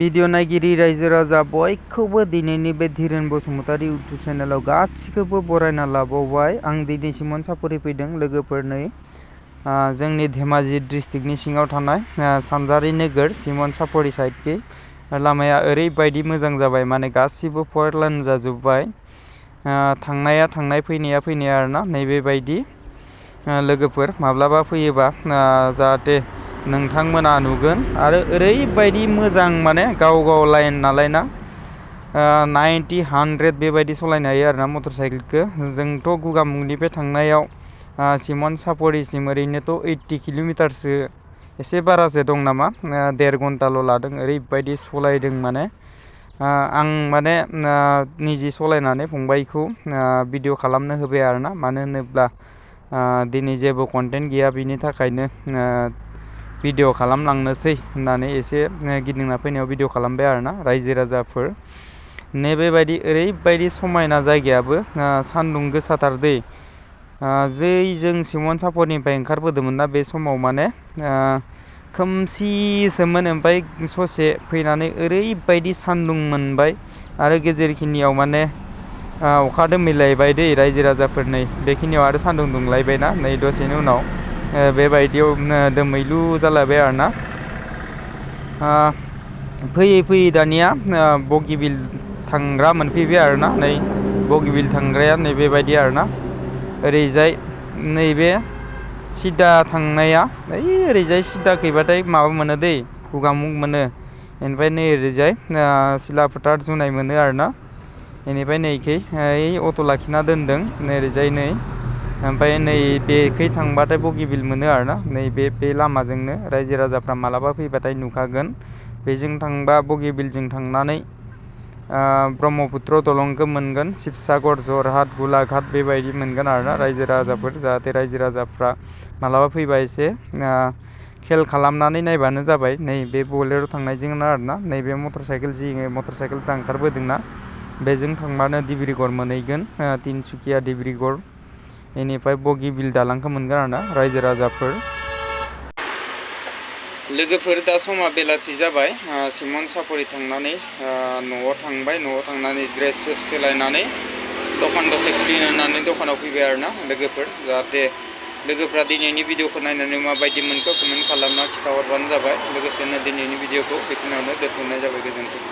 Video नायगिरि रायजो राजा बयखौबो दिनैनि बे धीरेन बसुमतारी इउटुब चेनेलाव गासिखौबो बरायना लाबावबाय। आं दिनै सिमन सापरि फैदों लोगोफोरनै जोंनि धेमाजि डिस्ट्रिक्टनि सिङाव थानाय सानजारि नोगोर सिमन सापरि साइडखै लामाया ओरैबायदि मोजां जाबाय, माने गासिबो फर लाइन जाजोब्बाय। थांनाया थांनाय, फैनाया फैनाय आरोना। नैबेबायदि लोगोफोर माब्लाबा फैयोबा जाहाथे नोंथांमोना नुगोन। आरो ओरैबायदि मोजां, माने गाव लाइन नालाय ना, 90-100 बेबायदि सालायनो हायो आरोना मटर साइकेलखौ। जोंथ' गगामुगनिफ्राय थांनायाव सिमन सापरिसिम ओरैनोथ' 80 किल'मिटारसो एसे बारासो दं नामा, 1.5 घन्टाल' लादों। ओरैबायदि सालायदों माने आं माने निजे सालायनानै फंबायखौ भिडिअ खालामनो होबाय आरोना। मानो होनोब्ला दिनै जेबो कन्टेन्ट गैया, बिनि थाखायनो भिडिअ खालामलांनोसै होननानै एसे गिदिंना फैनायाव भिडिअ खालामबाय आरोना रायजो राजाफोर। नैबेबायदि ओरैबायदि समायना जायगायाबो, सान्दुं गोसाथार दै। जै जों सिमन सापरिनिफ्राय ओंखारबोदोंमोन ना, बे समाव माने खोमसिसोमोन। ओमफ्राय ससे फैनानै ओरैबायदि सान्दुं मोनबाय आरो गेजेरखिनियाव माने अखा दोमैलायबाय दै रायजो राजाफोरनै। बेखिनियाव आरो सान्दुं दुंलायबायना नै दसेनि उनाव बेबायदियाव दोमैलु जालायबाय आरोना। फैयै फैयै दानिया बगिबिल थांग्रा मोनफैबाय आरोना। नै बगिबिल थांग्राया नैबेबायदि आरोना। ओरैजाय नैबे सिदा थांनाया ओरैजाय सिदा फैबाथाय माबा मोनो दै, गगामुग मोनो। बेनिफ्राय नै ओरैजाय सिला फोथार जुनाय मोनो आरोना। बेनिफ्राय नैखै अट' लाखिना दोनदों ओरैजाय नै। ओमफ्राय नै बेखै थांबाथाय बगिबिल मोनो आरोना। नै बे लामाजोंनो रायजो राजाफ्रा मालाबा फैबाथाय नुखागोन। बेजों थांबा बगिबिलजों थांनानै ब्रह्मपुत्र दलंखौ मोनगोन। शिबसागर, जरहाट, गलाघाट बेबायदि मोनगोन आरोना रायजो राजाफोर। जाहाथे रायजो राजाफ्रा मालाबा फैबा एसे खेल खालामनानै नायबानो जाबाय। नै बे बलेर' थांनायजोंनो आरोना। नैबे मटर साइकेलफ्रा ओंखारबोदोंना, बेजों थांबानो डिब्रुगड़ मोनहैगोन, तिनसुकिया डिब्रुगड़। बेनिफ्राय बगिबिल दालांखौ मोनगोन आरोना रायजो राजाफोर। लोगोफोर दा समा बेलासि जाबाय। सिमन सापरि थांनानै न'आव थांबाय। न'आव थांनानै ड्रेस सोलायनानै दखान दसे खुलिनो होननानै दखानाव फैबाय आरोना लोगोफोर। जाहाथे लोगोफ्रा दिनैनि भिडिअखौ नायनानै माबायदि मोनखो कमेन्ट खालामना खिन्थाहरबानो जाबाय। लोगोसेनो दिनैनि भिडिअखौ बेखिनियावनो दोनथ'नाय जाबाय। गोजोन्थों।